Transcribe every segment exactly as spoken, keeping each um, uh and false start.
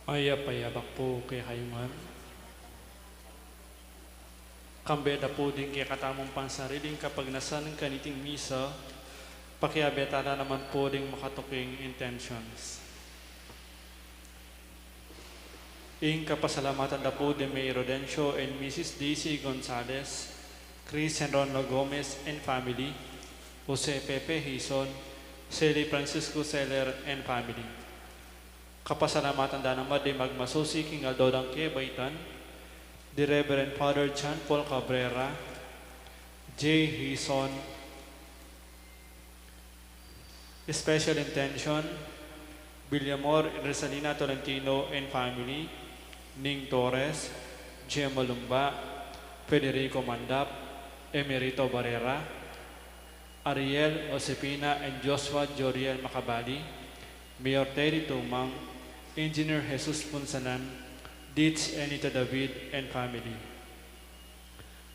Mayap a abak pu kekayu ngan. Kambe da pu ding kekatamung pansariling kapagnasan kaniting misa, pakiabe tala naman pu ding makatuking intentions. Ing kapasalamatan da pu di May Rodencio and Missus Daisy Gonzalez, Chris and Ronald Gomez and family, Jose Pepe Hizon, Sally Francisco Seller and family. Kapasalamatan da naman di magmasusi king aldo dang kebaitan, di Reverend Father John Paul Cabrera, J. Hizon, special intention, Villamor and Rosalina Tolentino and family, Ning Torres, Gemma Lumba, Federico Mandap, Emerito Barrera, Ariel, Josefina, and Joshua Joriel Macabali, Mayor Teddy Tumang, Engineer Jesus Punsanan, Ditch Enita David, and family.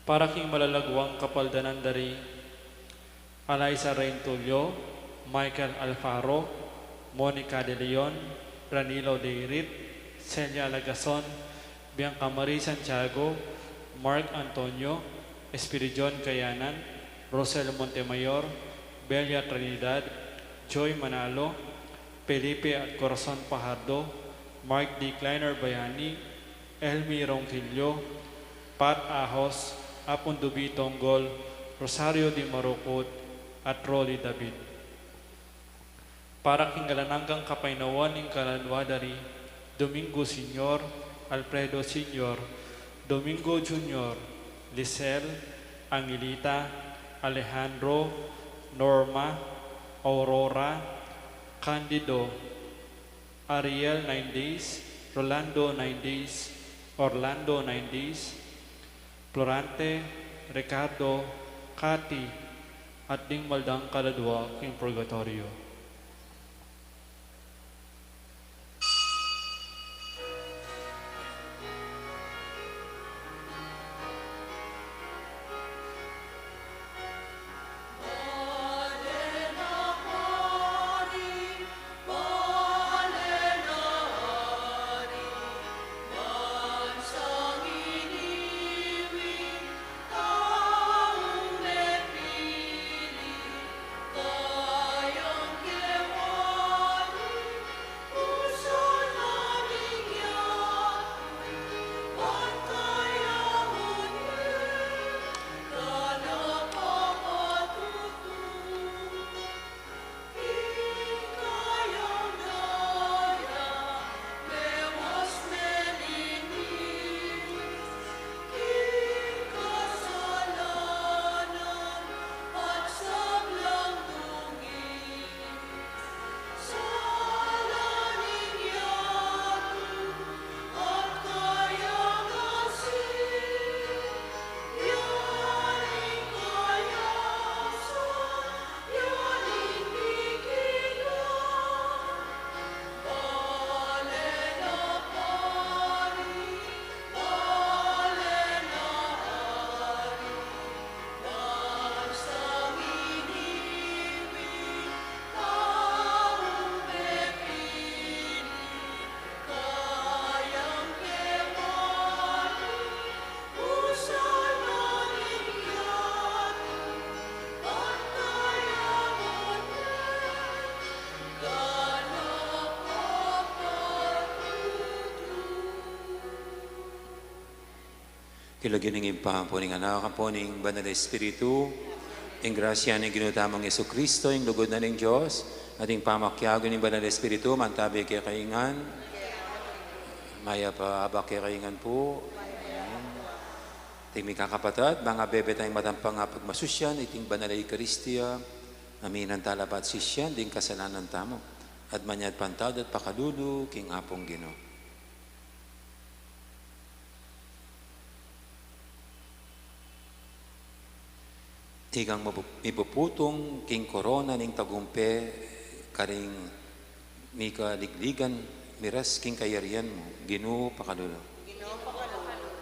Para king malalagwang kapaldanan da ri Alaisa Rain Tulio, Michael Alfaro, Monica De Leon, Ranilo Leirit, Celia Lagason, Bianca Marie Santiago, Mark Antonio, Espiridion Kayanan, Rosel Montemayor, Belia Trinidad, Joy Manalo, Felipe at Corazon Fajardo, Mark D. Kleiner Bayani, Elmi Ronquillo, Pat Ahos, Apun Dubi Tonggol, Rosario Di Marukut, at Rolly David. Para king alang anggang kapaynawan ning kaladua da ri Domingo Senior, Alfredo Senior, Domingo Junior, Lisel, Angelita, Alejandro, Norma, Aurora, Candido, Ariel, nine days, Rolando, nine days, Orlando, nine days, Florante, Ricardo, Cathy, at ding maldang kaladua king purgatorio. King lagyu ning Ibpa, ampo ning Anak, ampo ning Banal Espiritu. Ing grasya ning Ginu tamung Jesucristo, ing lugud na ning Dios, at ing pamakiabe ning Banal Espiritu, mantabi kekayu ngan. Mayap a abak kekayu ngan pu. Amen. Ing mikakapatad, bang bebe tang matampang a pagmasusyan iting Banal a Eukaristia, aminan tala ba't sisian ding kasalanan tamu, at manyawad pantawad at pakalulu king Apung Ginu. Ikang mabu-, mipuputung king korona ning tagumpe karing mikaligligan, miras king kayarian mu, Ginu, pakalulu. Ginu, pakalulu.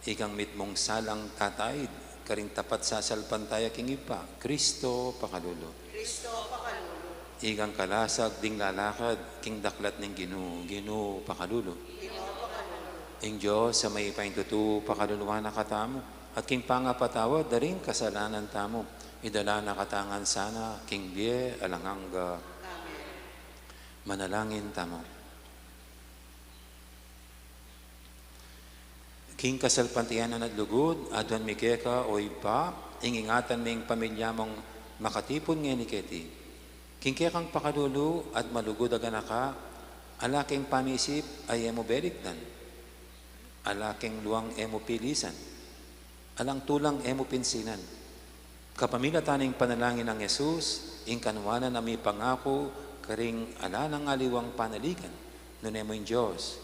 Ikang mitmung salang tataid karing tapat sasalpantaya king Ibpa, Kristo, pakalulu. Kristo, pakalulu. Ikang kalasag ding lalakad king daklat ning Ginu. Ginu, pakalulu. Ing Dios a mayupayang tutu pakaluluan na katamu, at king pangapatawad da ring kasalanan tamu, idala na katamu ngan sana king bie alang angga. Amen. Manalangin tamu. King kasalpantayanan at lugud, aduan mi keka, o Ibpa, ing ingatan ming pamilya mung makatipun ngeni keti. King kekang pakalulu at malugud a ganaka, ala keng pamisip a e mu belikdan, ala keng luang e mu pilisan, alang tulang e mu pinsinan. Kapamilatan ning panalangin nang Jesus, ing kanuanan a mipangaku karing ala nang aliwang panaligan, nune mu ing Dios,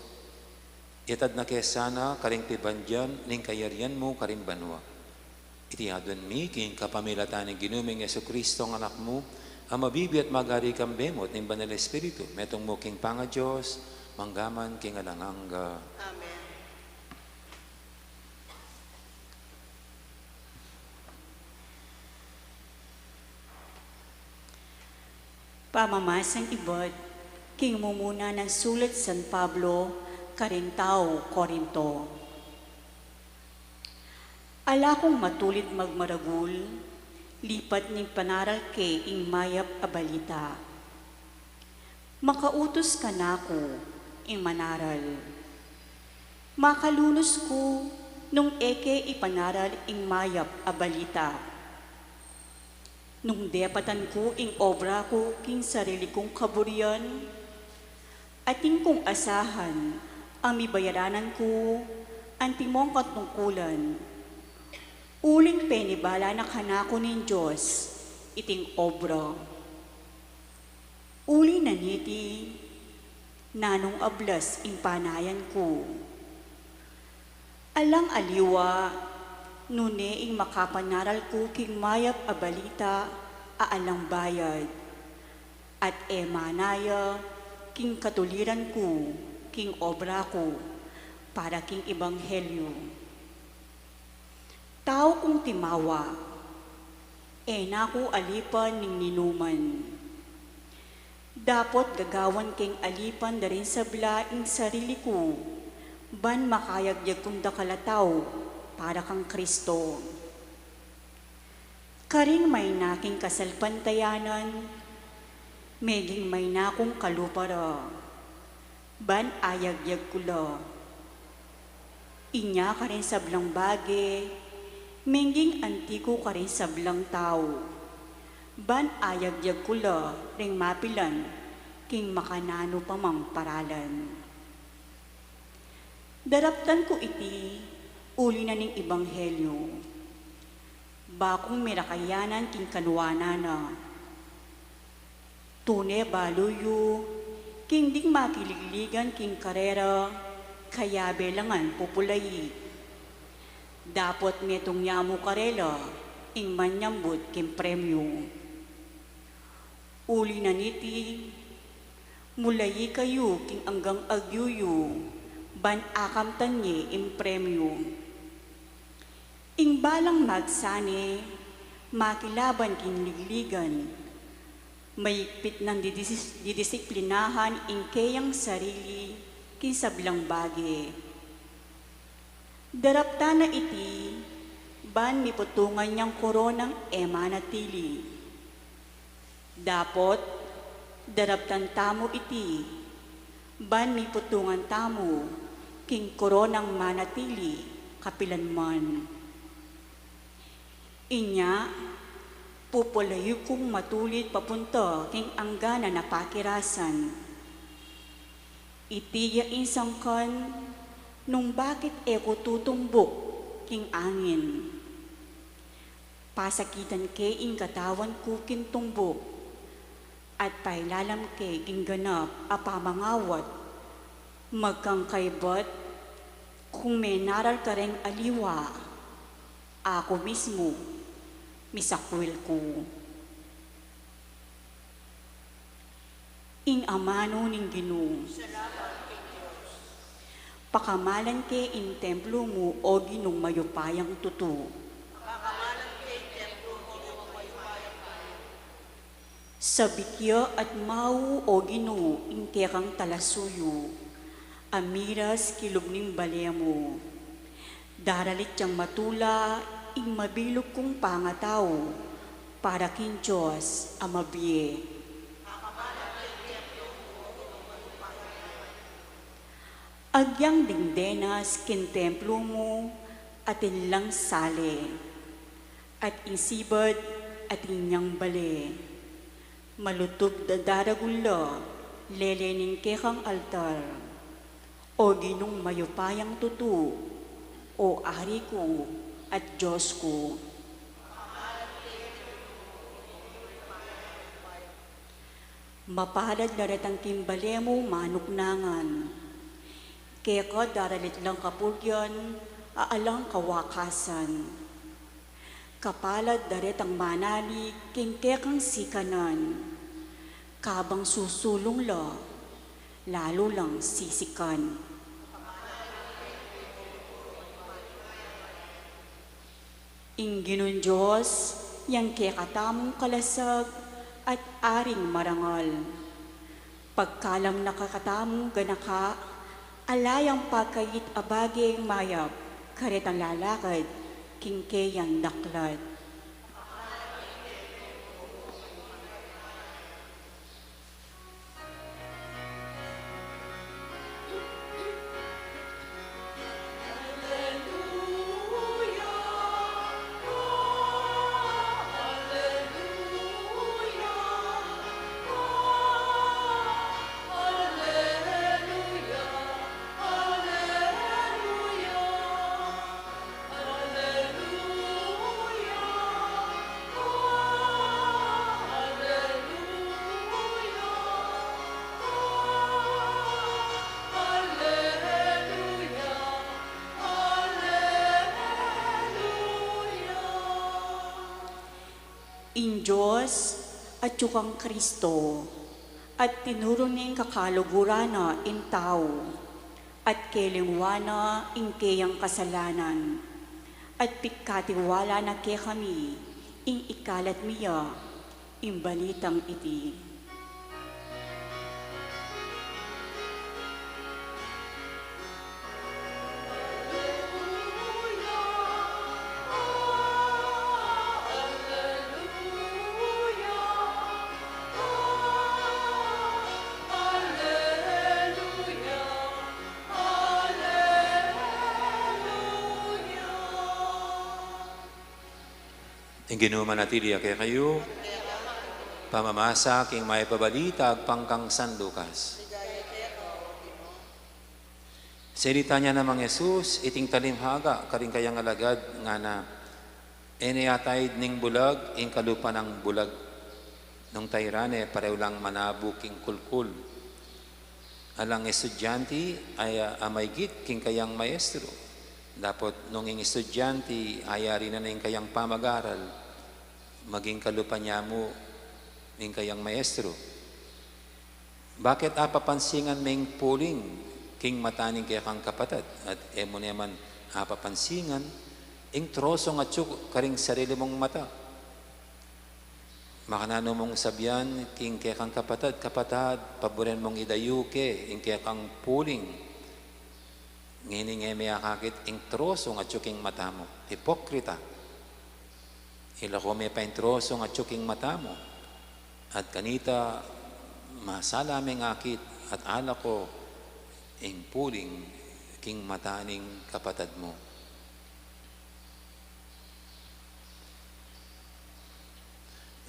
itad na ke sana karing pibandian ning kayarian mu karing banua. Iti aduan mi king kapamilatan ning Ginu ming Jesucristo, ing Anak mu, a mabibie at magari kambe mu at ning Banal Espiritu, metung mu king pangaDios, mangga man king alang angga. Amen. Pamamasang ibat king mumuna nang sulat San Pablo karing tau Corinto. Ala kung matulid magmaragul, lipat ning panaral ke ing mayap a balita. Makautus kanaku ing manaral. Makalunus ku nung e ke ipanaral ing mayap a balita. Nung depatan ku ing obra ku king sarili kung kaburian, atin kung asahan a mibayaranan ku antimong katungkulan, uling penibala na kanaku ning Dios iting obra. Uli na niti, nanung ablas ing panayan ku. Alang aliwa, nune ing makapanaral ku king mayap a balita a alang bayad, at e manaya king katuliran ku king obra ku para king ebanghelyu. Tau kung timawa, e na ku alipan ning ninuman. Dapot gagawan keng alipan da ring sabla ing sarili ku, ban makayagyag kung dakal a tau para kang Kristo. Karing mayna king kasalpantayanan, meging mayna kung kalupa ra, ban ayagyag ku la. Inya karing sablang bage, meging anti ku karing sablang tau, ban ayagyag ku la ring mapilan king makananu pa mang paralan. Daraptan ku iti uli na ning ebanghelyu, bakung mirakayanan king kanuanan na. Tune balu yu king ding makiligligan king karera, kayabe la ngan pupulayi. Dapot metung ya mu karela ing manyambut king premyu. Uli na niti, mulayi kayu king anggang agyu yu, ban akamtan ye ing premyu. Ing balang magsane, makilaban king ligligan, maigpit nang didis-, didisiplinahan ing keyang sarili king sablang bage. Daraptan na iti, ban miputungan yang koronang e manatili. Dapot, daraptan tamu iti, ban miputungan tamu king koronang manatili kapilan man. Inya, pupulayi kung matulid papunta king angga na a pakirasan. Iti ya ing sangkan nung bakit e ku tutumbuk king angin. Pasakitan ke ing katawan ku king tumbuk, at pailalam ke king ganap a pamangawat. Magkang kaybat, kung menaral kareng aliwa, aku mismu, misakwil ku. Ing amanu ning Ginu. Pakamalan ke ing templu mu, o Ginung mayupayang tutu. Sabik ya at mau, O Ginu, ing kekang talasuyu, a miras king lub ning bale mu. Daralit yang matula ing mabilug kung pangatau para king Dios a mabie. Agyang ding denas king templo mu, atin lang sale, at ing sibad atin yang bale. Malutub da daragul la lele ning kekang altar. O Ginung mayupayang tutu, O Ari ku at Dios ku. Mapalad la retang king bale mu manuknangan. Keka daralit lang kapurian a alang kawakasan. Kapalad da retang manalig king kekang sikanan. Kabang susulung la, lalu lang sisikan. Ing Ginung Dios, yang kekatamung kalasag at aring marangal. Pagkalam na kekatamu ganaka, ala yang pakait a bage mayap karetang lalakad king keyang daklat. Ing Dios, atyu kang Kristo, at tinuru ning kakaluguran na ing tau, at kelingwan na ing keyang kasalanan, at pikatiwala na kekami ing ikalat mi ya ing balitang iti. Ing Ginu manatili ya kekayu. Pamamasa king mayap a balita agpang kang San Lucas. Sinalita na namang Jesus iting talinghaga karing kayang alagad, ngana, e ne ataid ning bulag ing kalupa nang bulag. Nung tairan e, parehu lang manabu king kulkul. Alang estudyante a, a maigit king kayang maestro. Dapot nung ing estudyante ayari na ning kayang pamag-aral, maging kalupa na mu ing kayang maestro. Bakit apapansingan me ing puling king mata ning kekang kapatad, at e mu naman apapansingan ing trosong atyu karing sarili mung mata? Makananu mung sabian king kekang kapatad, "Kapatad, paburen mung idayu ke ing kekang puling, ngeni e me akakit ing trosong atyu king mata mu." Ipokrita! Ilako me pa ing trosong atyu king mata mu, at kanita masala meng akit at alako ing puling king mata ning kapatad mu.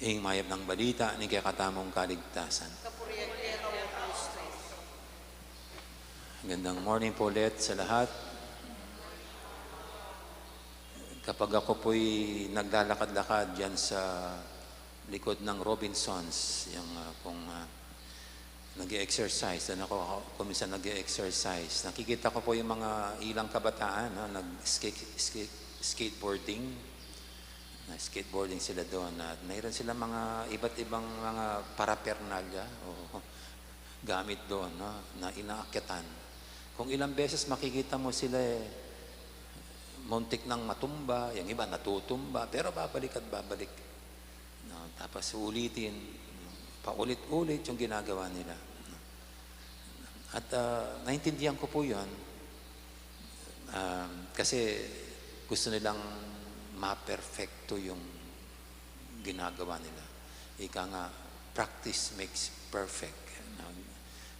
Ing mayap nang balita ning kekatamung kaligtasan. Kapurian keka, O Kristo. Magandang morning po ulit sa lahat. Kapag ako po'y naglalakad-lakad diyan sa likod ng Robinsons, yung, ah, kung, ah, nag-e-exercise, doon ako, ako minsan nag-e-exercise. Nakikita ko po yung mga ilang kabataan, no, nag-skate-, skate-, skateboarding. Na-skateboarding sila doon at mayroon silang mga iba't ibang mga paraphernalia o gamit doon, no, na inaakyatan. Kung ilang beses makikita mo sila, eh, muntik nang matumba, yung iba natutumba, pero babalik at babalik. No, tapos uulitin, Paulit-ulit yung ginagawa nila. At, ah, naintindihan ko po yun. Um, kasi gusto nilang maperfecto yung ginagawa nila. Ika nga, "Practice makes perfect." No?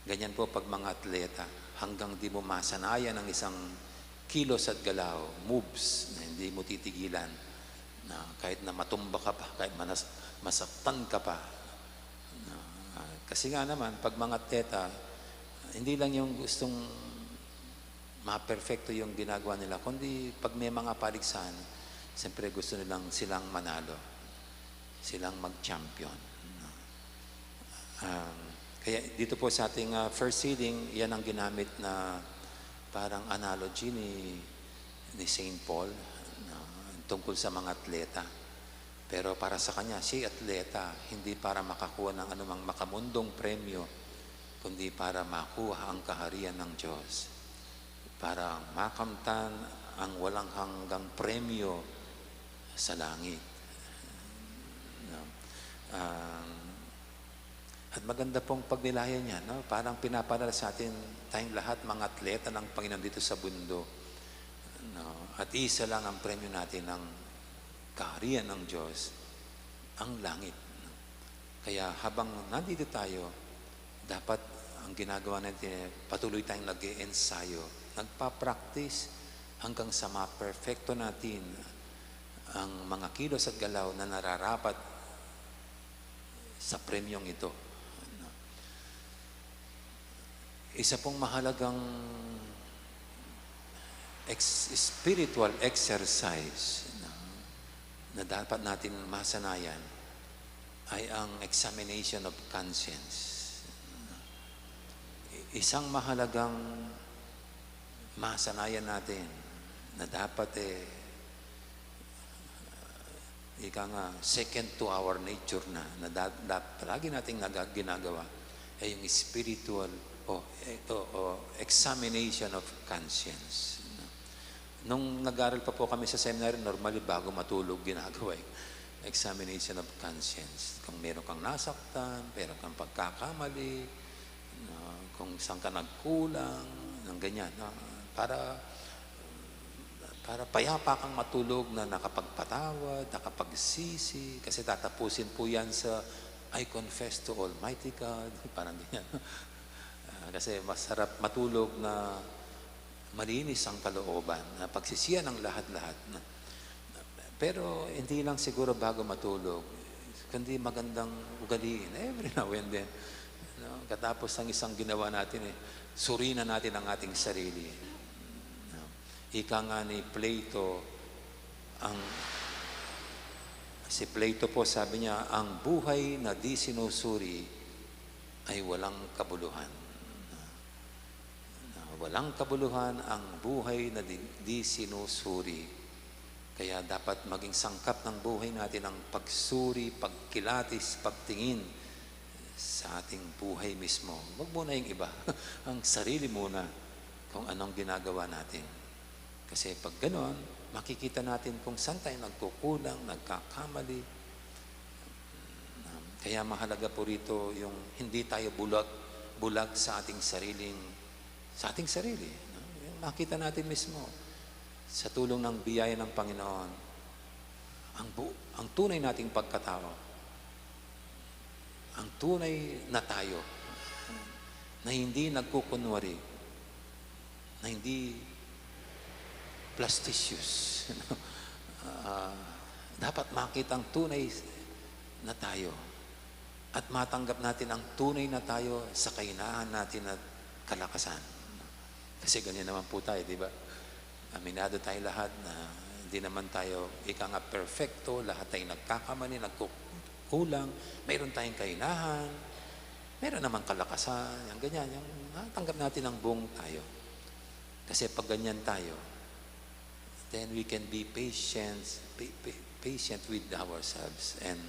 Ganyan po pag mga atleta, hanggang di mo masanayan ang isang kilos at galaw, moves, na hindi mo titigilan, na kahit na matumba ka pa, kahit manas-, masaktan ka pa. No? Ah, kasi nga naman, pag mga atleta, hindi lang yung gustong maperfecto yung ginagawa nila, kundi pag may mga paligsahan, siyempre gusto nilang silang manalo, silang mag-champion, no? Um, kaya dito po sa ating, ah, first reading, yan ang ginamit na parang analogy ni, ni Saint Paul, no, tungkol sa mga atleta. Pero para sa kanya, siya'y atleta, hindi para makakuha ng anumang makamundong premyo, kundi para makuha ang kaharian ng Diyos, para makamtan ang walang hanggang premyo sa langit. No? Um, at maganda pong pagnilayan niya, no? Parang pinapaalala sa atin, tayong lahat, mga atleta ng Panginoon dito sa mundo. No? At isa lang ang premyo natin, ang kaharian ng Diyos, ang langit. No? Kaya habang nandito tayo, dapat ang ginagawa natin, eh, patuloy tayong nag-e-ensayo, nagpa-practice hanggang sa maperfecto natin ang mga kilos at galaw na nararapat sa premyong ito. Isa pong mahalagang ex-, spiritual exercise na, na dapat natin masanayan ay ang examination of conscience. Isang mahalagang masanayan natin na dapat, eh, ika nga, second to our nature na, na da-, da-, palagi nating naga-, ginagawa, ay yung spiritual o, eh, o, o examination of conscience. Nung nag-aral pa po kami sa seminary, normally bago matulog ginagawa yung examination of conscience. Kung meron kang nasaktan, meron kang pagkakamali, no, kung saan ka nagkulang, ng ganyan, no? Para, para payapa kang matulog na nakapagpatawad, nakapagsisi, kasi tatapusin po yan sa, "I confess to Almighty God." Parang ganyan, no? Ah, kasi masarap matulog na malinis ang kalooban, na pagsisihan ang lahat-lahat, no? Pero hindi lang siguro bago matulog, kundi magandang ugaliin every now and then. No? Katapos ng isang ginawa natin, eh, suriin natin ang ating sarili. No? Ika nga ni Plato, ang, si Plato po, sabi niya, "Ang buhay na di sinusuri ay walang kabuluhan." Na walang kabuluhan ang buhay na di, di sinusuri. Kaya dapat maging sangkap ng buhay natin ang pagsuri, pagkilatis, pagtingin sa ating buhay mismo. Wag muna yung iba, ang sarili muna, kung anong ginagawa natin. Kasi pag ganon, makikita natin kung saan tayo nagkukulang, nagkakamali. Um, kaya mahalaga po rito yung hindi tayo bulag, bulag sa ating sariling, sa ating sarili, no? Yung makita natin mismo, sa tulong ng biyaya ng Panginoon, ang bu-, ang tunay nating pagkatao, ang tunay na tayo, na hindi nagkukunwari, na hindi plasticious. Ah, dapat makita ang tunay na tayo at matanggap natin ang tunay na tayo sa kahinahan natin at kalakasan. Kasi ganyan naman po tayo, di ba? Aminado tayo lahat na hindi naman tayo, ika nga, perfecto, lahat tayo nagkakamali, nagkukulang, mayroon tayong kahinahan, mayroon naman kalakasan, yung ganyan, yung matanggap natin ang buong tayo. Kasi pag ganyan tayo, then we can be patient, pa-, pa-, patient with ourselves and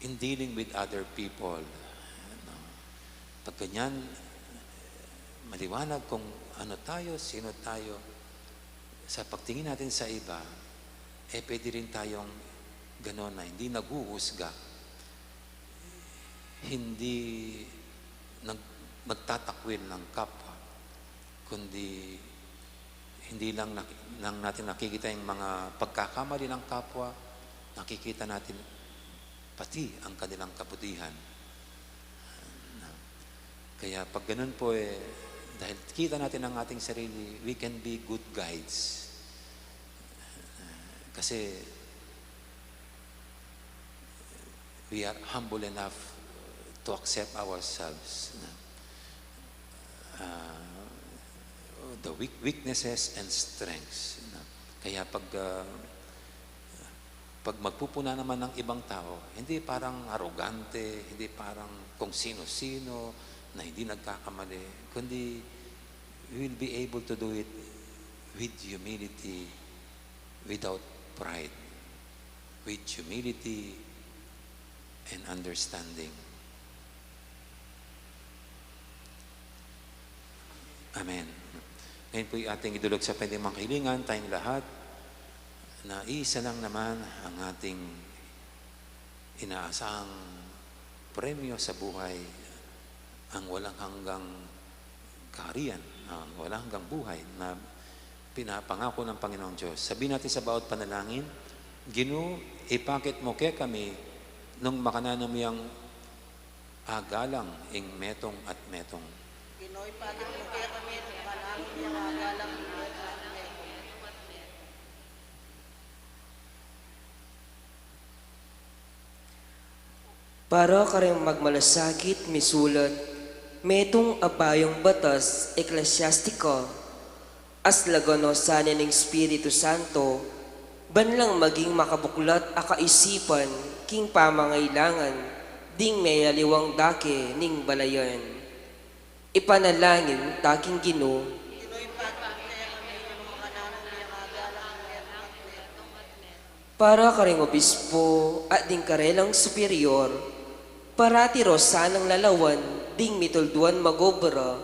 in dealing with other people. No? Pag ganyan, maliwanag kung ano tayo, sino tayo. Sa pagtingin natin sa iba, eh, pwede rin tayong ganon na hindi naghuhusga. hindi nag-, magtatakwil ng kapwa, kundi hindi lang nak-, lang natin nakikita yung mga pagkakamali ng kapwa, nakikita natin pati ang kanilang kabutihan. Kaya pag ganun po, eh, dahil kita natin ang ating sarili, we can be good guides. Kasi we are humble enough to accept ourselves, no? Ah, the weak-, weaknesses and strengths, no? Kaya pag, ah, pag magpupuna naman ng ibang tao, hindi parang arogante, hindi parang kung sino-sino na hindi nagkakamali, kundi we will be able to do it with humility, without pride, with humility and understanding. Amen. Ngayon po'y ating idulog sa pwedeng mga kahilingan, tayong lahat, na iisa lang naman ang ating inaasahang premyo sa buhay, ang walang hanggang kaharian, ang walang hanggang buhay na pinapangako ng Panginoong Diyos. Sabihin natin sa bawat panalangin, "Ginu, ipakit mo kekami nung makananu miyang agalang ing metung at metung." Ginu, ipakit mo kekami nung makananu miyang agalang ing metung at metung. Para karing magmalasakit misulat, metung a bayung batas, Ecclesiastica, aslagan no sana ning Espiritu Santo, ban lang maging makabuklat a kaisipan king pamangailangan ding meyaliwang dake ning balayan. Ipanalangin ta king Ginu. Para karing obispo at ding karelang superior, parati ro sanang lalawan ding mitulduan magobra,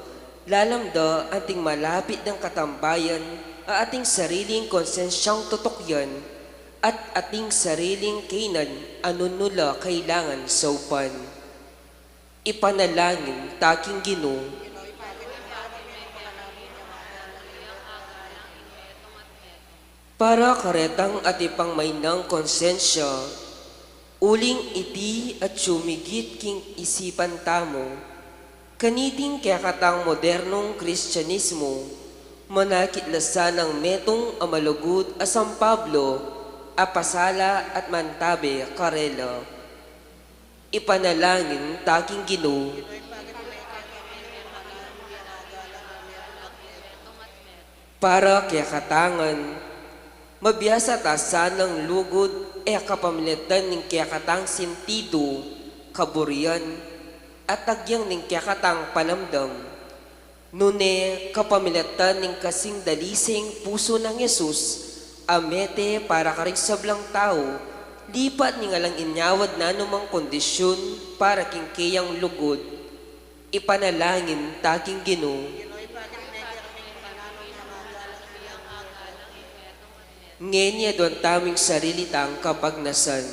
lalam da anting malapit dang katambayan a ating sariling konsensyang tutukyan at ating sariling kaynan a nanu la kailangan saupan. Ipanalangin ta king Ginu. Para karetang atin pang mainang konsensya, uling iti atyu migit king isipan tamu, kaniting kekatang modernong Kristianismo, manakit la sanang metung a malugud a San Pablo a pasala at mantabe karela. Ipanalangin ta king Ginu. Para kekatangan, mabiasa ta sanang lugud e kapamilatan ning kekatang sentidu, kaburian, at agyang ning kekatang palamdam. Nune kapamilatan ning kasing dalising pusu nang Jesus a mete para karing sablang tau, lipat ning alang inyawad nanumang kondisyun para king keyang lugud. Ipanalangin ta king Ginu. Ngeni aduan taming sarili tang kapagnasan.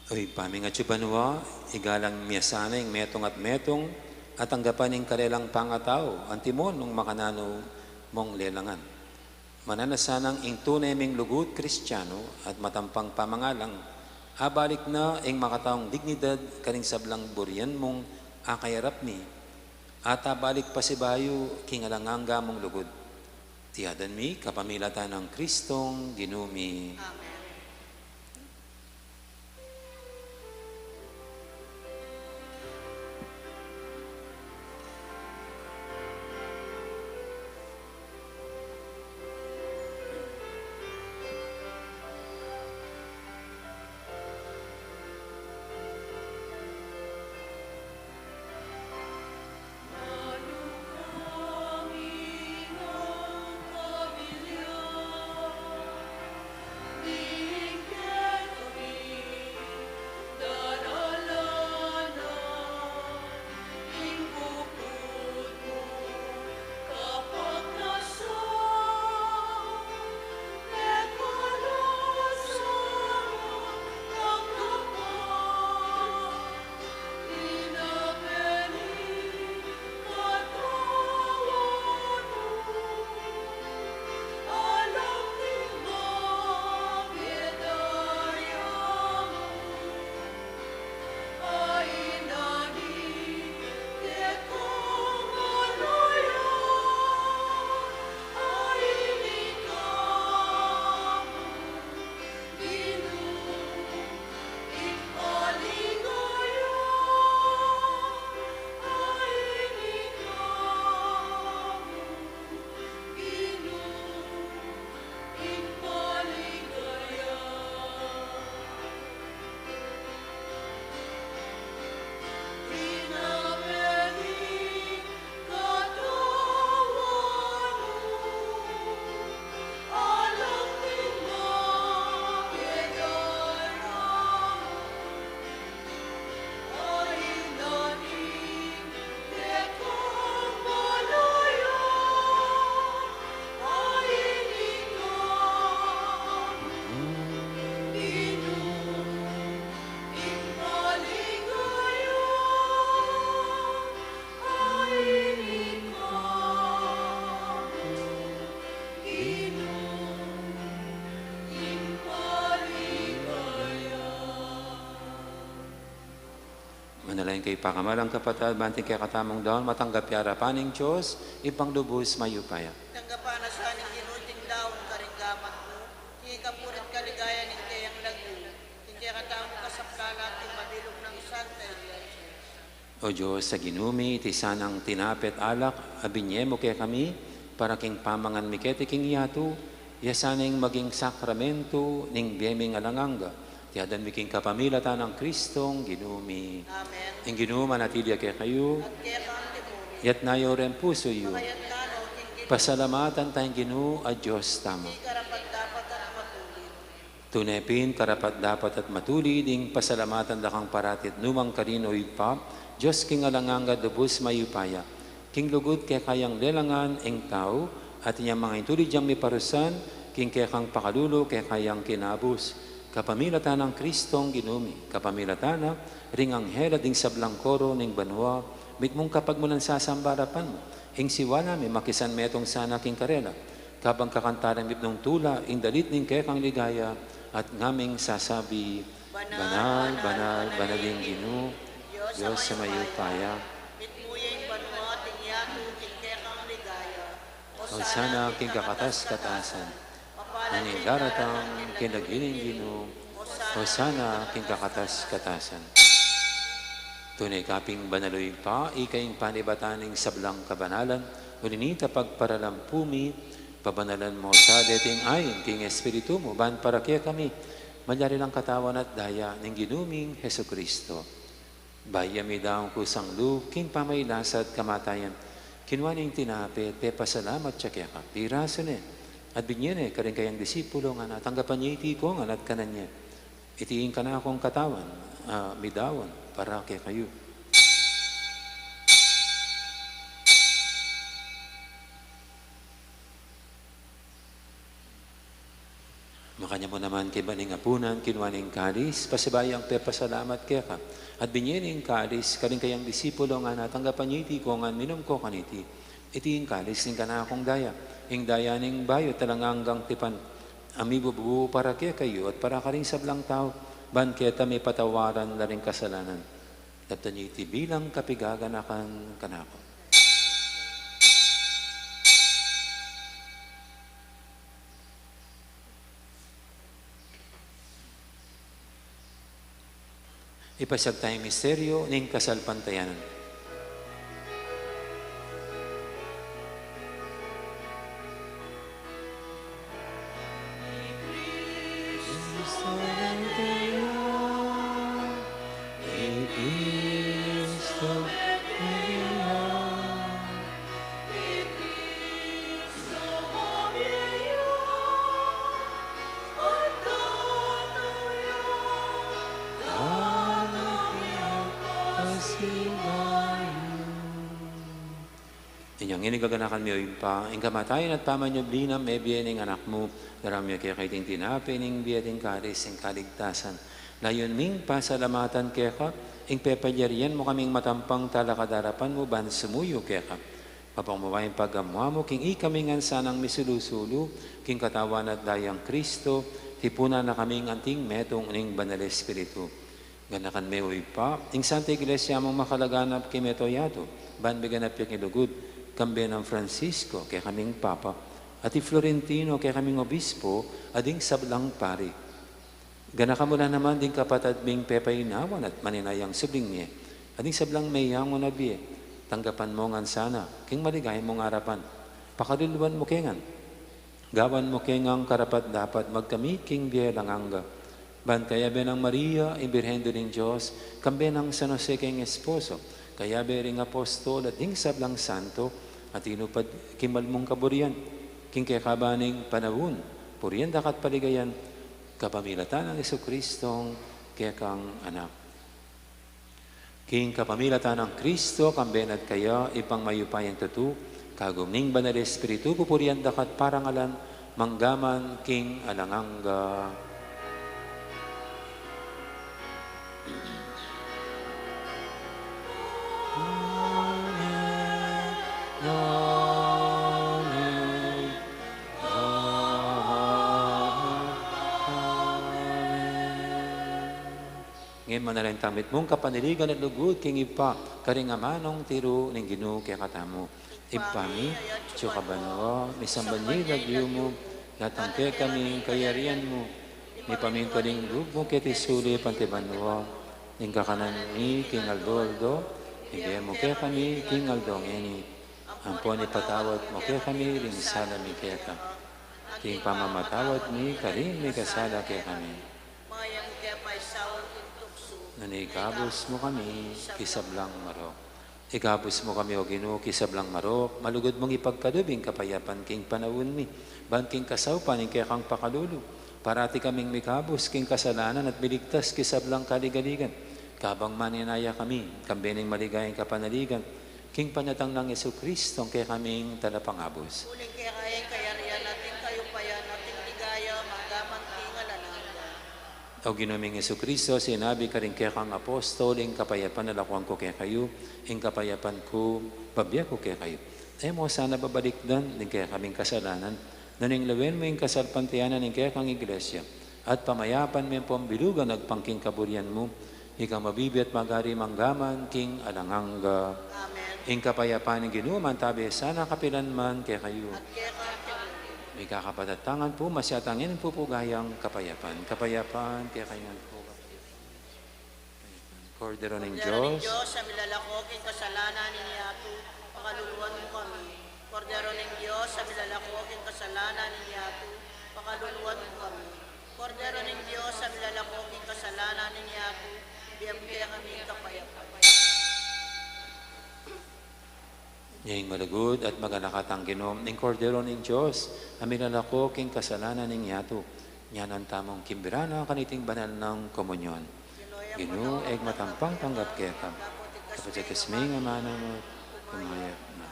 O Ibpa ming atsu banua, igalang mi sana ing metung at metung, at tanggapan ing karelang pangatau, antimon nung makananu mong lelangan. Mananu na sanang ing tune ming lugud Kristiano at matampang pamangalang, abalik na ing makataung dignidad karing sablang burian mung akayarap mi, at abalik pasibayu king alang angga mung lugud. Iti aduan mi kapamilatan nang Kristong Ginu mi. Amen. Kaya pakamalan, kapatad, ban king kekatamung daun matanggap ya arapan ning Dios, Ibpang lubus mayupaya. Tanggapan na sa ning Ginu iting daun karing gamat mu, king kapurian at kaligayan ning keyang lagyu, king kekatamung kasaplalan at king mabilug nang Santa Iglesia. O Dios a Ginu mi, iti sanang tinape at alak a binie mu kekami, para king pamangan mi keti king yatu, ya sana ing maging sakramentu ning bie ming alang angga. Iti adwan mi king kapamilatan nang Kristong Ginu mi. Amen. Ing Ginu manatili ya kekayu. At keka mu rin. Itas yu ring pusu yu. Pakatas na la king Ginu. Pasalamatan taya ing Ginu a Dios tamu. Iti karapat-dapat at matulid. Tune pin karapat-dapat at matulid ing pasalamatan da kang parati at nu man karin, o Ibpa, Dios king alang angga at lubus mayupaya. King lugud keka yang lelangan ing tau, at inyang manga intulid yang miparusan, king kekang pakalulu keka yang kinabus. Kapamilatan nang Kristong Ginu mi, kapamilatan na ring anghel at ding sablang koro ning banua, mitmung kapagmulan sasamba arapan mu, ing siwala mi makisan metung sana king karela, kabang kakantan da ring mitmung tula ing dalit ning kekang ligaya, at ngaming sasabi, Banal, banal, banal ing Ginu, Dios a mayupaya. Mitmu ya ing banua at ing yatu king kekang ligaya. Hosana king kakatas-katasan. Mapalad ya ing daratang king lagyu ning Ginu. Hosana king kakatas-katasan. Tune ka pin banal, o Ibpa, ika ing panibatan ning sablang kabanalan, uli na nita pagparalampu mi, pabanalan mu sa deting ain king Espiritu mu, ban para kekami malyari lang katawan at daya ning Ginu ming Jesucristo. Bayu ya midaun kusang lub king pamagkasakit at kamatayan, kinua ne ing tinape, pepasalamat ya keka, pirasu ne, at binie ne karing kayang disipulo, ngana, tanggapan ye iti ikayu ngan at kanan ye. Iti ing kanakung katawan, a midaun para kekayu. Makanyan mu naman kaibat ning apunan, kinua ne ing kalis, pasibayu yang pepasalamat keka, at binie ne ing kalis karing kayang disipulo, ngana, tanggapan ye iti ikayu ngan, minum kayu kaniti. Iti ing kalis ning kanakung daya, ing daya ning bayu at alang anggang tipan, a mibubu para kekayu at para karing sablang tau, ban keta mipatawaran la ring kasalanan. Daptan ye iti bilang kapaganakan kanaku. Ipasiag taya ing misteryu ning kasalpantayanan. Inyang ini gaganakan mi, o Ibpa, ing kamatayan at pamanyubli nang mebie ning Anak mu, daraun mi keka iting tinape ning bie at ing kalis ning kaligtasan. Layun ming pasalamatan keka ing pepalyarian mu kaming matampang talakad king arapan mu ban sumuyu keka. Papaunawaan ing pagamu-amu mu king ikami ngan sanang misulu-sulu king katawan at dayang Kristo, tipunan na kaming anting metung ning Banal Espiritu. Ganakan me, o Ibpa, ing Santa Iglesia mung makalaganap king mabilug a yatu, ban miganap ya king lugud, kambe nang Francisco, kekaming Papa, at i Florentino, kekaming Obispo, at ding sablang pari. Ganakan mu la naman ding kapatad ming pepainawan at maninayang subling mie, at ding sablang meyangu na bie, tanggapan mu ngan sana king maligaya mung arapan. Pakaluluan mu ke ngan. Gawan mu ke ngang karapat-dapat magkamit king bie alang angga. Ban kayabe nang Maria, ing Birhen Indu ning Dios, kambe nang San Jose kayang esposo, kayabe ring apostol at ding sablang santo a tinupad king mal mung kaburian, king kekaban ning panaun, purian da ka at paligayan, kapamilatan nang Jesucristong kekang Anak. King kapamilatan nang Kristo, kambe na at kaya, Ibpang mayupayang tutu, kagum ning Banal Espiritu, pupurian da ka at parangalan, mangga man king alang angga. Amen. Amen. Amen. Manalangin tamu, mitmung kapanaligan at lugud king Ibpa, karing amanung tiru ning Ginu kekatamu. Ibpa mi, atsu ka banua, misamban ya ing lagyu mu, datang kekami ing kayarian mu, mipamintuan ing lub mu keti sulip anti banua, ing kakanan mi king aldo-aldo, ibie mu kekami king aldo ngeni, ampon ipatawad mu kekami ring sala mi keka, king pamamatawad mi karing mikasala kekami. Manga e mu ke paisaul king tuksu, nune ikabus mu kami king sablang marok. Ikabus mu kami, O Ginu, king sablang marok, malugud mung ipagkalub ing kapayapan king panaun mi, ban king kasaupan ning kekang pakalulu, parati kaming mikabus king kasalanan at miligtas king sablang kaligaligan, kabang manenaya kami, kambe ning maligayang kapanaligan, king panyatang nang Jesucristo, ing kekaming Talapangabus. Uling keka ing kayarian at ing kayupayan at ing ligaya, mangga man king alang angga. O Ginu ming Jesucristo, sinabi karing kekang apostol, ing kapayapan lakuan ku kekayu, ing kapayapan ku bibie ku kekayu. E mu sana babalikdan ding kekaming kasalanan, nune lawen mu ing kasalpantayanan ning kekang Iglesia, at pamayapan me ampon bilugan agpang king kaburian mu, ika a mabibie at magari mangga man king alang angga. Amen. Ing kapayapan ning Ginu mantabi sana kapilan man kekayu. At keka rin. Mikakapatatangan pu, masyatang ing pupugayang kapayapan. Kapayapan kekayu ngan pu. Kordero ning Kordero ning Dios. Dios, a milalako king kasalanan ning yatu, pakaluluan mu kami. Kordero ning Dios, a milalako king kasalanan ning yatu, pakaluluan mu kami. Kordero ning Dios, a milalako king kasalanan ning yatu, ibie mu kekami ing kapayapan. Ing malugud at maganakatang Ginu, ing Kordero ning Dios, a milalako king kasalanan ning yatu, nyanan tamung kimbira na kaniting banal nang komunyon. Ginu, e ku matampang tanggap keka, dapot ing kasming amanu mu, kumayap na.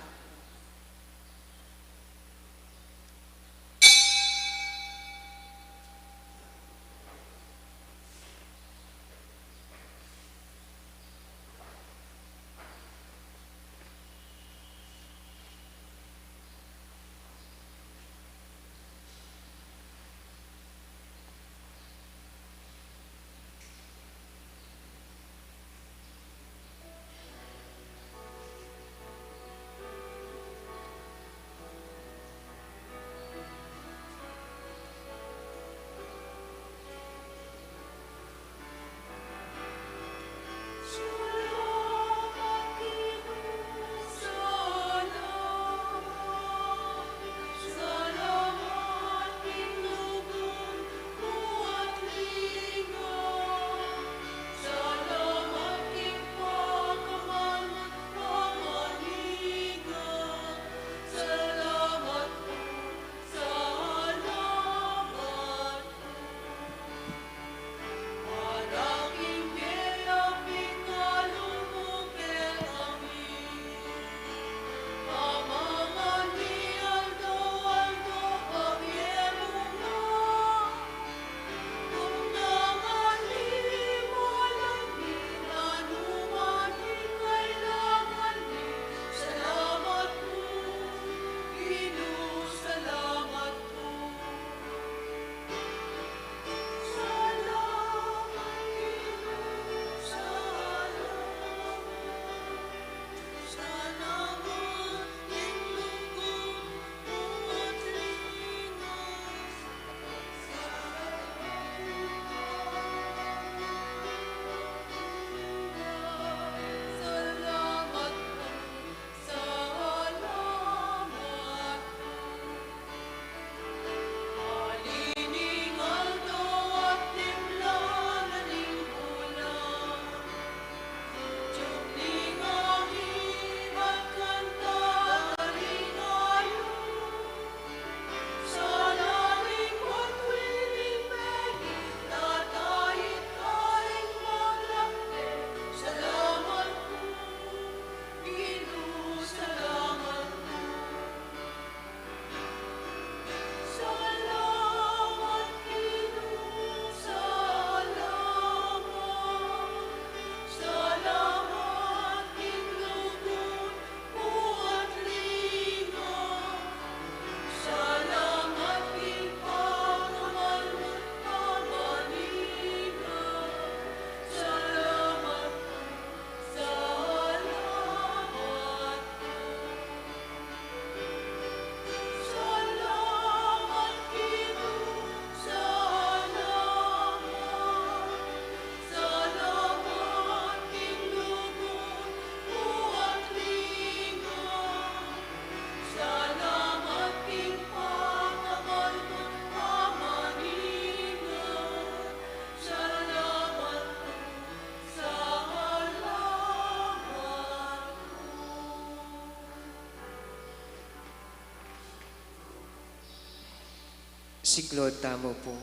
Siklaud tamu pu.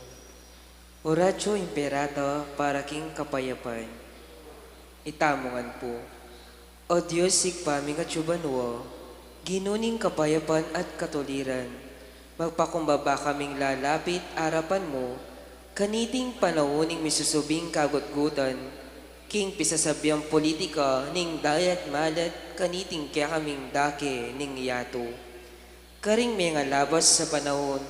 Oratio Imperata para king kapayapan. Itamu ngan pu. O Dios, Ibpa ming atsu banua, Ginu ning kapayapan at katuliran, magpakumbaba kaming lalapit arapan mu, kaniting panaun ning misusubing kagutgutan, king pisasabiang politika ning dayat malat kaniting kekaming dake ning yatu. Karing mengalabas a panaun,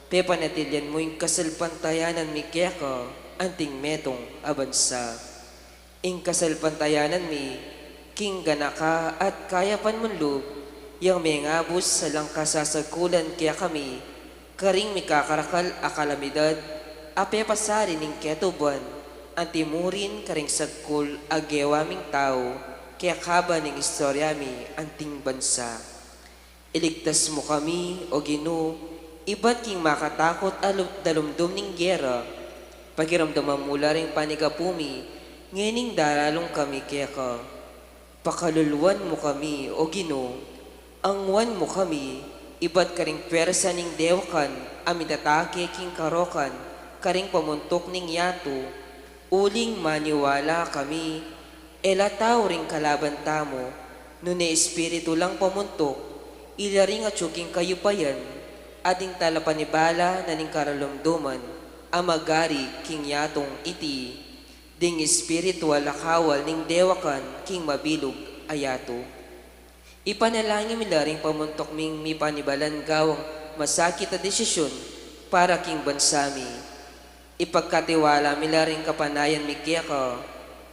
pepanatilian mu ing kasalpantayanan mi keka anting metung a bansa. Ing kasalpantayanan mi king ganaka at kayapan mung lub, yang mengabus alang kasasagkulan kekami karing mikakarakal a kalamidad a pepasari ning ketuban, antimurin karing sagkul a gewa ming tau kekaba ning istorya mi anting bansa. Iligtas mu kami, O Ginu, ibat king makatakut a lu-, dalumdum ning gera. Pakiramdaman mu la ring panigapu mi ngening daralung kami keka. Pakaluluan mu kami, O Ginu, angwan mu kami ibat karing pwersa ning dewakan a mitatake king karokan karing pamuntuk ning yatu, uling maniwala kami e la tau ring kalaban tamu, nune espiritu lang pamuntuk, ila ring atsu king kayupayan, at ing talapanibala na ning karalumduman a magari king yatung iti, ding espiritual a kawal ning dewakan king mabilug a yatu. Ipanalangin mi la ring pamuntuk ming mipanibalan gawang masakit a desisyun para king bansa mi. Ipagkatiwala mi la ring kapanayan mi keka,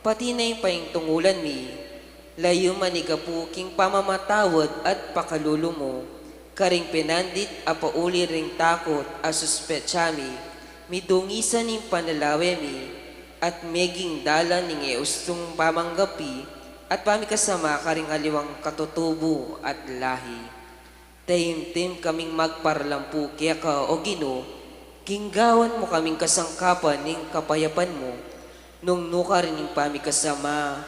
pati na ing paintungulan mi, layun manigapu king pamamatawad at pakalulu mu, karing pinandit a pauli ring takut a suspetsa mi, midungisan ing panalawe mi, at meging dalan ning e ustung pamanggapi at pamikasama karing aliwang katutubu at lahi. Taimtim kaming magparalampu keka, O Ginu, king gawan mu kaming kasangkapan ning kapayapan mu, nung nukarin ing pamikasama,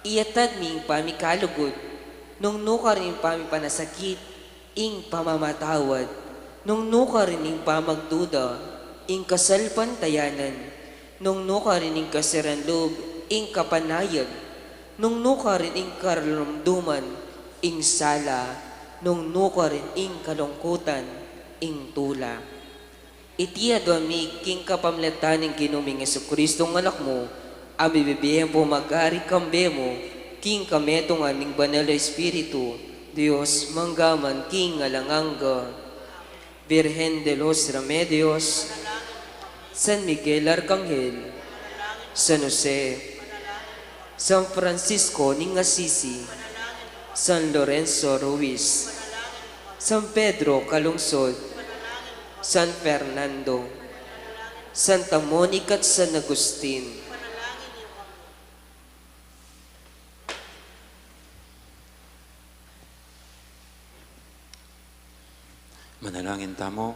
iyatad mi ing pamikalugud, nung nukarin ing pamipanasakit, ing pamamatawad, nung nukarin ing pamagduda, ing kasalpantayanan, nung nukarin ing kasiran lub, ing kapanayan, nung nukarin ing karalumduman, ing sala, nung nukarin ing kalungkutan, ing tula. Iti aduan mi king kapamilatan ning Ginu ming Jesucristo, ing Anak mu, a bibie ampon magari kambe mu, king kametungan ning Banal a Espiritu, Dios, mangga man king alang angga. Virgen de los Remedios, San Miguel Arcangel, San Jose, San Francisco ning Assisi, San Lorenzo Ruiz, San Pedro Calungsod, San Fernando, Santa Monica at San Agustin. Manalangin tamu.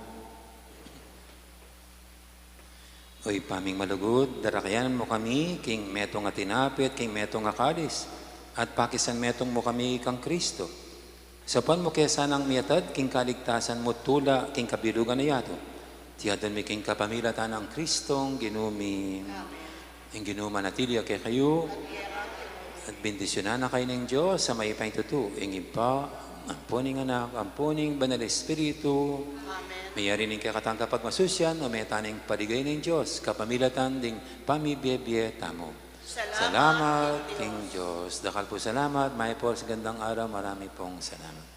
O Ibpa ming malugud, darakayan mu kami king metung a tinape at king metung a kalis, at pakisanmetung mu kami kang Kristo. Saupan mu ke sanang miatad king kaligtasan mu tula king kabilugan a yatu. Iti aduan mi king kapamilatan nang Kristong Ginu mi. Amen. Ing Ginu manatili ya kekayu. At bendisyunan na kayu ning Dios a mayupaya king tutu, ing Ibpa, ampo ning Anak, ampo ning Banal a Espiritu. Amen. Mayari ning kekatang kapagmasusian, o meta ning paligaya ning Dios, kapamilatan ding pamibie-bie tamu. Salamat king Dios. Dakal pung salamat, mayap a oras, gandang araw, marami pong salamat.